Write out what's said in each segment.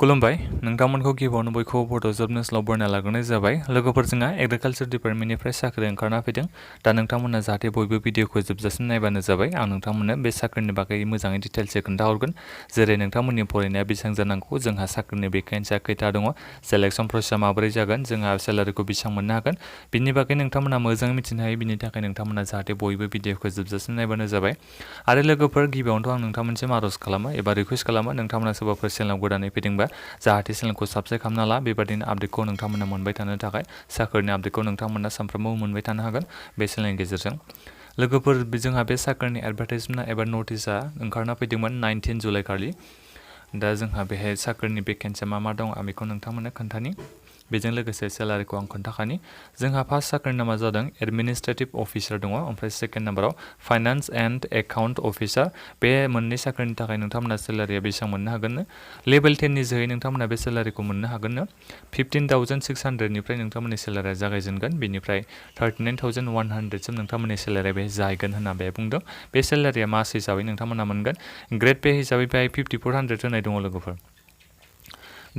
खुलुमबाय नोंथांमोनखौ गिबियावनो बयखौबो बड'जब निउसआव बरायना लाग्रोनाय जाबाय लोगोफोर जोंहा एग्रिकालचार डिपार्टमेन्टनिफ्राय साख्रि ओंखारना फैदों दा नोंथांमोना जाहाथे बयबो भिडिअखौ जोबजासिम नायबानो जाबाय आं नोंथांमोननो बे साख्रिनि बागै मोजाङै डिटेल्सै खोन्थाहरगोन जेरै नोंथांमोननि फरायनाया बेसेबां जानांगौ जोंहा साख्रिनि भेकेन्सिया खैथा दङ सेलेक्सन प्रसेसआ माबोरै जागोन जोंहा सेलारिखौ बेसेबां मोननो हागोन बिनि बागै नोंथांमोना मोजाङै मिथिनो हायो बिनि थाखाय नोंथांमोना जाहाथे बयबो भिडिअखौ जोबजासिम नायबानो जाबाय आरो लोगोफोर गिबियावनोथ' आं नोंथांमोनसिम आर'ज खालामो एबा रिकुवेस्ट खालामो नोंथांमोना सोरबाफोर चेनेलाव गोदानै फैदोंबा जाहाथे चेनेलखौ साबस्क्राइब खालामना ला बेबादिनो आपडेटखौ नोंथांमोना मोनबाय थानो थाखाय साख्रिनि आपडेटखौ नोंथांमोना सानफ्रोमबो मोनबाय थानो हागोन बे चेनेलनि गेजेरजों लोगोफोर जोंहा बे साख्रिनि एडभार्टाइजमेन्ट एबा नटिसआ ओंखारना फैदोंमोन 19 जुलाइ खालि दा जोंहा बेहाय साख्रिनि भेकेन्सिया मा दं आं बेखौ नोंथांमोननो खोन्थानि बेजों लोगोसे सेलारिखौ आं खोन्थाखानि जोंहा फार्स्ट साख्रिनि नामा जादों एडमिनिस्ट्रेटिभ अफिसार दङ ओमफ्राय सेकेन्ड नाम्बाराव फाइनान्स एन्ड एकाउन्ट अफिसार बे मोननै साख्रिनि थाखाय नोंथांमोना सेलारिया बेसेबां मोननो हागोननो लेभेल 10 नि जोहै नोंथांमोना बे सेलारिखौ मोननो हागोननो 15,600 निफ्राय नोंथांमोननि सेलारिया जागायजेनगोन बेनिफ्राय 39,100 सिम नोंथांमोननि सेलारिया बे जाहैगोन होनना बे बुंदों बे सेलारिया मास हिसाबै नोंथांमोना मोनगोन ग्रेड पे हिसाबै बेहाय 5400 होनाय दङ लोगोफोर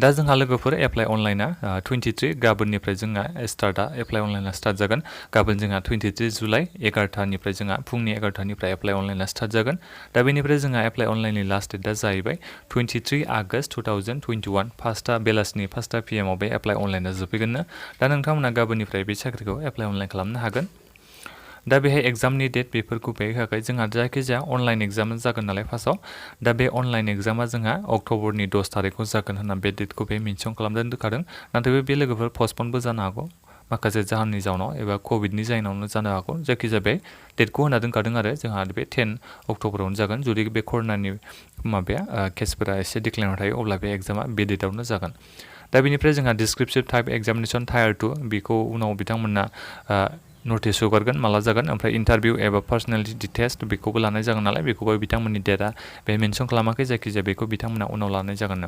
दा जोंहा लोगोफोर एप्लाइ अनलाइना 23 गाबोननिफ्राय जोंहा स्टार्टआ एप्लाइ अनलाइना स्टार्ट जागोन गाबोन जोंहा 23 जुलाइ 11टानिफ्राय जोंहा फुंनि 11टानिफ्राय एप्लाइ अनलाइना स्टार्ट जागोन दा बेनिफ्राय जोंहा एप्लाइ अनलाइननि लास्ट डेटआ जाहैबाय 23 आगष्ट 2021 बेलासिनि 5 PM आव बे एप्लाइ अनलाइना जोबफैगोननो दा नोंथांमोना गाबोननिफ्राय बे साख्रिखौ एप्लाइ अनलाइन खालामनो हागोन दा बेहाय एग्जामनि डेट बेफोरखौ बेहाय होआखै जोंहा जायखिजाया अनलाइन एग्जाम जागोन नालाय फार्स्टआव दा बे अनलाइन एग्जामा जोंहा अक्ट'बरनि 10 तारिखआव जागोन होनना बे डेटखौ बे मेनसन खालामनानै दोनखादों नाथाय बे लोगोफोर पस्टपनबो जानो हागौ माखासे जाहोननि जाउनाव एबा कभिडनि जाहोनावनो जानो हागौ जायखिजाया बे डेटखौ होना दोनखादों आरो जोंहा बे 10 अक्ट'बरावनो जागोन जुदि बे कर'नानि माबाया केसफोरा एसे डिक्लाइन थायो अब्ला बे एग्जामा बे डेटआवनो जागोन दा बेनिफ्राय जोंहा डिसक्रिपटिभ टाइप एग्जामिनेसन टायार 2 बेखौ उनाव बिथांमोना नटिस हगारगोन माला जागोन ओमफ्राय इन्टारभिउ एबा पार्सनेलिटि टेस्ट बेखौबो लानाय जागोन नालाय बेखौबो बिथांमोननि डेटआ बे मेनसन खालामाखै जायखिजाया बेखौ बिथांमोना उनाव लानाय जागोन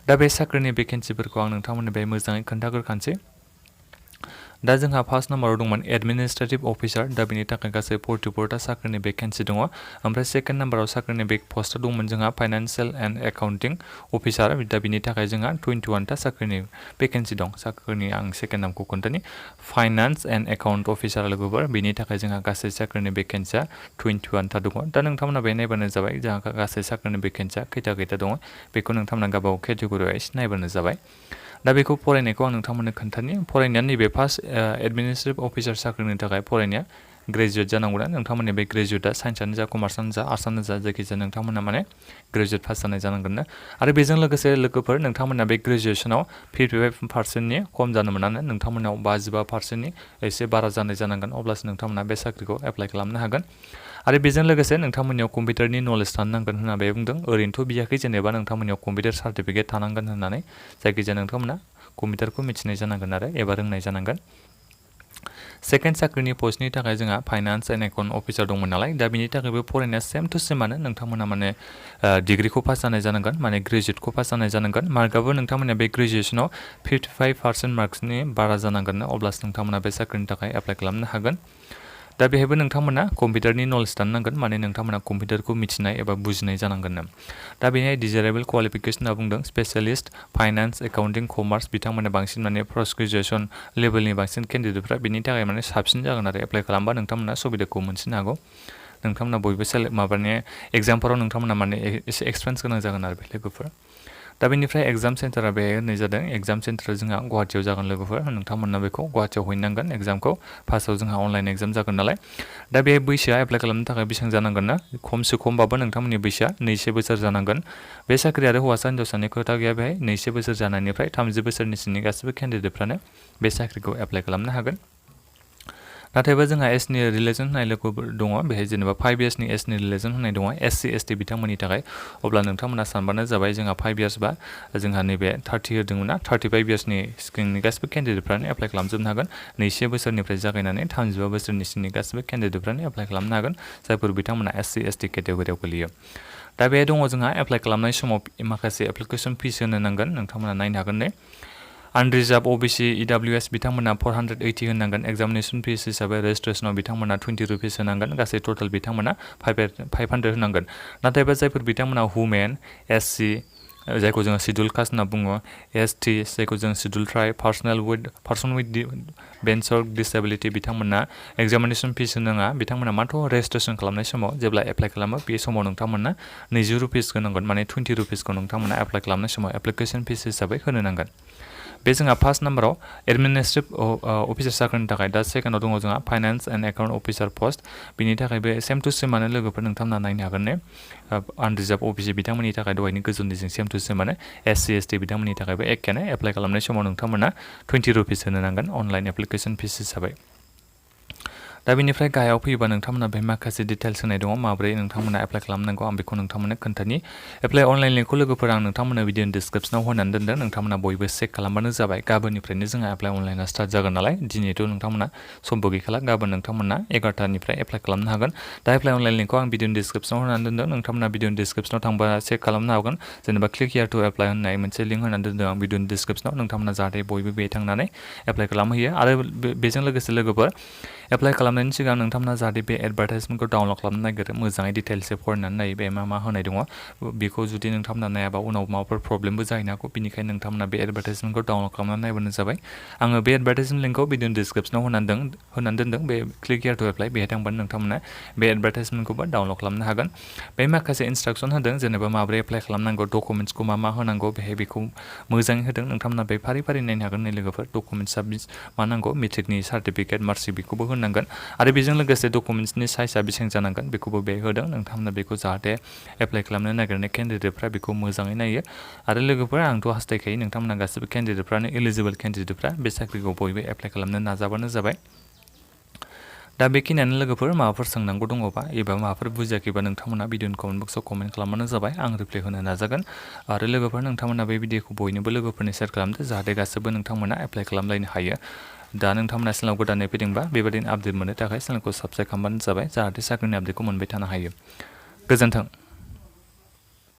दा बे साख्रिनि भेकेन्सिफोरखौ आं नोंथांमोननो बे मोजाङै खोन्थाग्रोखानोसै दा जोंहा फार्स्ट नाम्बाराव दंमोन एडमिनिस्ट्रेटिभ अफिसार दा बेनि थाखाय गासै 44टा साख्रिनि भेकेन्सि दङ ओमफ्राय सेकेन्ड नाम्बाराव साख्रिनि बे पस्टआ दंमोन जोंहा फाइनान्सियेल एन्ड एकाउन्टिं अफिसार दा बेनि थाखाय जोंहा 21टा साख्रिनि भेकेन्सि दं साख्रिनि आं सेकेन्ड नामखौ खोन्थानि फाइनान्स एन्ड एकाउन्ट अफिसार लोगोफोर बेनि थाखाय जोंहा गासै साख्रिनि भेकेन्सिया 21टा दङ दा नोंथांमोना बे नायबानो जाबाय जोंहा गासै साख्रिनि भेकेन्सिया खैथा दङ बेखौ नोंथांमोना गावबागाव केटेगरियाव एसे नायबानो जाबाय दा बेखौ फरायनायखौ आं नोंथांमोननो खोन्थानि फरायनाया नैबे फार्स्ट एडमिनिस्ट्रेटिभ अफिसार साख्रिनि थाखाय फरायनाया ग्रेजुवेट जानांगौना नोंथांमोननि बे ग्रेजुवेटआ साइन्सआनो जा कमार्सआनो जा आर्ट्सआनो जा जायखिजाया नोंथांमोना माने ग्रेजुवेट पास जानाय जानांगोन आरो बेजों लोगोसे लोगोफोर नोंथांमोना बे ग्रेजुवेसनाव 55%नि खम जानो मोनानो नोंथांमोनाव 55%नि एसे बारा जानाय जानांगोन अब्लासो नोंथांमोना बे साख्रिखौ एप्लाइ खालामनो हागोन आरो बेजों लोगोसे नोंथांमोननियाव कम्पिउटारनि नलेज थानो नांगोन होनना बे बुंदों ओरैनोथ' बियाखै जेनेबा नोंथांमोननियाव कम्पिउटार सार्टिफिकेट थानांगोन होननानै जायखिजाया नोंथांमोना कम्पिउटारखौ मिथिनाय जानांगोन आरो एबा रोंनाय जानांगोन सेकेन्ड साख्रिनि पस्टनि थाखाय जोंहा फाइनान्स एन्ड एकाउन्ट अफिसार दंमोन नालाय दा बिनि थाखायबो फरायनाया सेम टु सेमानो नोंथांमोना माने डिग्रिखौ पास जानाय जानांगोन माने ग्रेजुवेटखौ पास जानाय जानांगोन मार्कआबो नोंथांमोना बे ग्रेजुवेसनाव 55% मार्क्सनि बारा जानांगोन अब्लासो नोंथांमोना बे साख्रिनि थाखाय एप्लाइ खालामनो हागोन दा बेहायबो नोंथांमोना कम्पिउटारनि नलेज थानो नांगोन माने नोंथांमोना कम्पिउटारखौ मिथिनाय एबा बुजिनाय जानांगोन दा बेहाय डिजायरेबल क्वालिफिकेसन होनना बुंदों स्पेसियलिस्ट फाइनान्स एकाउन्टिं कमार्स बिथांमोना बांसिन माने पोस्ट ग्रेजुवेसन लेभेलनि बांसिन केन्डिडेटफ्रा बिनि थाखाय माने साबसिन जागोन आरो एप्लाइ खालामबा नोंथांमोना सुबिदाखौ मोनसिनो हागौ नोंथांमोना बयबो माबानि एग्जामफोराव नोंथांमोना माने एसे एक्सपिरियेन्स गोनां जागोन आरो बे लोगोफोर दा बेनिफ्राय एग्जाम सेन्टारा बेहाय होनाय जादों एग्जाम सेन्टारा जोंहा गुवाहाटियाव जागोन लोगोफोर नोंथांमोना बेखौ गुवाहाटियाव हैनांगोन एग्जामखौ फार्स्टआव जोंहा अनलाइन एग्जाम जागोन नालाय दा बे बैसोआ एप्लाइ खालामनो थाखाय बेसेबां जानांगोन ना खमसे खमबाबो नोंथांमोननि बैसोआ 2 बोसोर जानांगोन बे साख्रि आरो हौवासा हिन्जावसानि खोथा गैया बेहाय 2 बोसोर जानायनिफ्राय 30 बोसोरनि सिंनि गासैबो केन्डिडेटफ्रानो बे साख्रिखौ एप्लाइ खालामनो हागोन नाथायबा जोंहा एसनि रिलेसन होननाय लोगो दङ बेहाय जेनेबा 5 इयार्सनि एसनि रिलेसन होननाय दङ SC ST बिथांमोननि थाखाय अब्ला नोंथांमोना सानबानो जाबाय जोंहा 5 इयार्स बा जोंहा नैबे 30 होदोंमोन ना 35 इयार्सनि सिगांनि गासैबो केन्डिडेटफ्रानो एप्लाइ खालामजोबनो हागोन 2 बोसोरनिफ्राय जागायनानै 35 बोसोरनि सिंनि गासैबो केन्डिडेटफ्रानो एप्लाइ खालामनो हागोन जायफोर बिथांमोना SC ST केटेगरियाव गोलैयो दा बे दङ जोंहा एप्लाइ खालामनाय समाव माखासे एप्लिकेसन फिस होनो नांगोन नोंथांमोना नायनो हागोन ने आनरिजार्भ OBC EWS बिथांमोना 480 होनांगोन एग्जामिनेसन फिस हिसाबै रेजिस्ट्रेसनाव बिथांमोना 20 रुपिस होनांगोन गासै टोटाल बिथांमोना 500 होनांगोन नाथायबा जायफोर बिथांमोना वुमेन SC जायखौ जोङो शिड्युल कास्ट होनना बुङो, एसटि जायखौ जों schedule tribe, person with bench of disability बिथांमोना एग्जामिनेसन फिस होनाङा, बिथांमोना मात्र रेजिस्ट्रेसन खालामनाय समाव जेब्ला एप्लाइ खालामो बे समाव नोंथांमोना 20 रुपिस होनांगोन, माने 20 रुपिसखौ नोंथांमोना एप्लाइ खालामनाय समाव एप्लिकेसन फिस हिसाबै होनो नांगोन। बे जोंहा फार्स्ट नाम्बाराव एडमिनिस्ट्रेटिभ अफिसार साख्रिनि थाखाय, दा सेकेन्डआव दङ जोंहा finance and account officer post, बिनि थाखाय बे सेम टु सेमानो लोगोफोर नोंथांमोना नायनो हागोन ने। आनरिजार्भ अफिसि बिथांमोननि थाखाय दहायनि गोजौनिजों सेम टु सेमानो, एससि एसटि बिथांमोननि थाखायबो एखेयानो, एप्लाइ खालामनाय समाव नोंथांमोना 20 रुपिस होनो नांगोन अनलाइन एप्लिकेसन फिस हिसाबै। दा बेनिफ्राय गाहायाव फैयोबा नोंथांमोना बे माखासे डिटेल्स होनाय दङ, माबोरै नोंथांमोना एप्लाइ खालामनांगौ आं बेखौ नोंथांमोननो खोन्थानि। एप्लाइ अनलाइन लिंकखौ लोगोफोर आं नोंथांमोननो भिडिअनि डिसक्रिपसनाव होनानै दोनदों, नोंथांमोना बयबो चेक खालामबानो जाबाय। गाबोननिफ्रायनो जोंहा एप्लाइ अनलाइना स्टार्ट जागोन नालाय, दिनैथ' नोंथांमोना समबो गैखाला, गाबोन नोंथांमोना 11टानिफ्राय एप्लाइ खालामनो हागोन। दा एप्लाइ अनलाइन लिंकखौ आं भिडिअनि डिसक्रिपसनाव होनानै दोनदों, नोंथांमोना भिडिअनि डिसक्रिपसनाव थांबा चेक खालामनो हागोन। जेनेबा क्लिक हियार टु एप्लाइ होननाय मोनसे लिंक होनानै दोनदों आं भिडिअनि डिसक्रिपसनाव, नोंथांमोना जाहाथे बयबो बे थांनानै एप्लाइ खालामहैयो। आरो बेजों लोगोसे लोगोफोर एप्लाइ खालामनायनि सिगां नोंथांमोना जाहाथे बे एडभार्टाइजमेन्टखौ डाउनलड खालामनो नागिरो, मोजाङै डिटेल्सै फरायनानै नायो बे मा होनाय दङ। बेखौ जुदि नोंथांमोना नायाबा उनाव माबाफोर प्रब्लेमबो जाहैनो हागौ, बेनिखायनो नोंथांमोना बे एडभार्टाइजमेन्टखौ डाउनलड खालामनानै नायबानो जाबाय। आङो बे एडभार्टाइजमेन्ट लिंकखौ भिडिअनि डिसक्रिपसनाव होनानै दोनदों, बे क्लिक हियार टु एप्लाइ बेहाय थांबानो नोंथांमोना बे एडभार्टाइजमेन्टखौबो डाउनलड खालामनो हागोन। बे माखासे इन्सट्राक्सन होदों, जेनेबा माबोरै एप्लाइ खालामनांगौ, डकुमेन्ट्सखौ मा होनांगौ, बेहाय बेखौ मोजाङै होदों। नोंथांमोना बे फारि फारि नायनो हागोन। नै लोगोफोर डकुमेन्ट्स साबमिट मा नांगौ, मेट्रिकनि सार्टिफिकेट, मार्कशिट बेखौबो होनांगोन। आरो बेजों लोगोसे डकुमेन्ट्सनि साइजआ बेसेबां जानांगोन बेखौबो बे होदों। नोंथांमोना बेखौ जाहाथे एप्लाइ खालामनो नागिरनाय केन्डिडेटफ्रा बेखौ मोजाङै नायो। आरो लोगोफोर आंथ' हास्थायखायो नोंथांमोना गासिबो केन्डिडेटफ्रानो, एलिजिबोल केन्डिडेटफ्रा बे साख्रिखौ बयबो एप्लाइ खालामनो नाजाबानो जाबाय। दा बेखिनियानो लोगोफोर, माबाफोर सोंनांगौ दङबा एबा माबाफोर बुजियाखैबा नोंथांमोना भिडिअनि कमेन्ट बक्सआव कमेन्ट खालामबानो जाबाय, आं रिप्लाइ होनो नाजागोन। आरो लोगोफोर नोंथांमोना बे भिडिअखौ बयनोबो लोगोफोरनो शेयार खालामदो, जाहाथे गासिबो नोंथांमोना एप्लाइ खालामलायनो हायो। दा नोंथांमोना चेनेलाव गोदानै फैदोंबा बेबायदिनो आपडेट मोननो थाखाय चेनेलखौ साबस्क्राइब खालामबानो जाबाय, जाहाथे साख्रिनि आपडेटखौ मोनबाय थानो हायो। गोजोन्थों।